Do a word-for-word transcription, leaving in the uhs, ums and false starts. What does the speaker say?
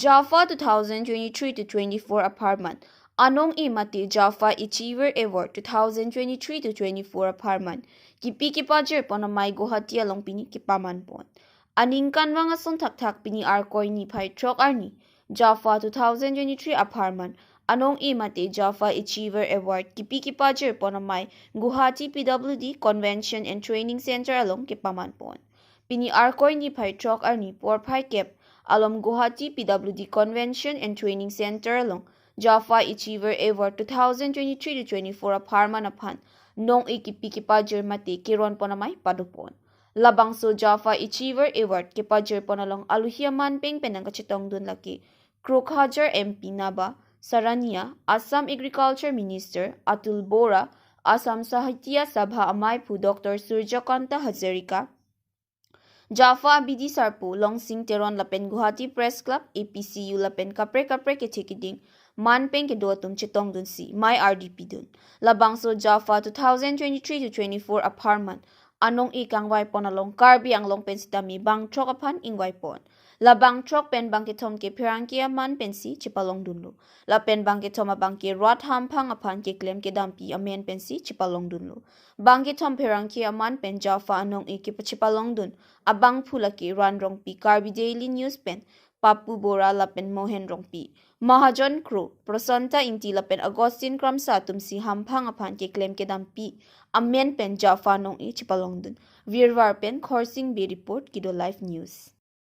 JAFA two thousand twenty-three to twenty-four apharman, anong-e mate JAFA Achiever Award two thousand twenty-three to twenty-four apharman kipi kepajir pon amei Guwahati along pini kepaman pon. Aningkanvang ason thakthak pini Arkoi niphai throk arni JAFA two thousand twenty-three apharman, anong-e mate JAFA Achiever Award kipi kepajir pon amei Guwahati P W D Convention and Training Center along kepaman pon. Pini Arkoi niphai throk arni porphai kep alom Guwahati P W D Convention and Training Center along JAFA Achiever Award two thousand twenty-three to twenty-four apharman aphan nong-e kipi kepajir mate keron pon amei pado pon. Labangso JAFA Achiever Award kepajir pon along aluhi aman peng pen nangkachetongdun lake Krukhajar M P Naba Sarania, Assam Agriculture Minister Atul Bora, Assam Sahitya Sabha ameiphu Doctor Surjakanta Hazarika, JAFA abidi sarpo Longsing Teron lapen Guwahati Press Club, A P C U lapen kaprek kaprek kethe keding man peng kedo atum chetongdunsi mei ardi pidun. Labangso JAFA two thousand twenty-three to twenty-four apharman anong-e kangvai pon along Karbi Anglong pen sitame bang throk aphan ingvai pon. Labang throk pen bang kethom ke pherangke aman pensi chepalongdunlo. Lapen bang kethom abang ke rat hamphang aphan keklem kedampi amen pensi chepalongdunlo. Bang kethom pherangke aman pen JAFA anong-e kepachepalongdun abangphu lake Ran Rongpi, Karbi Daily News pen Papu Bora lapen Mohen Rongpi, Mahajon Kro, Prasanta Ingti lapen Augustine Kramsa atumsi hamphang aphan keklem kedampi amen pen JAFA anong-e chepalongdun. Virvar pen Khorsing Bey report, Kido Live News.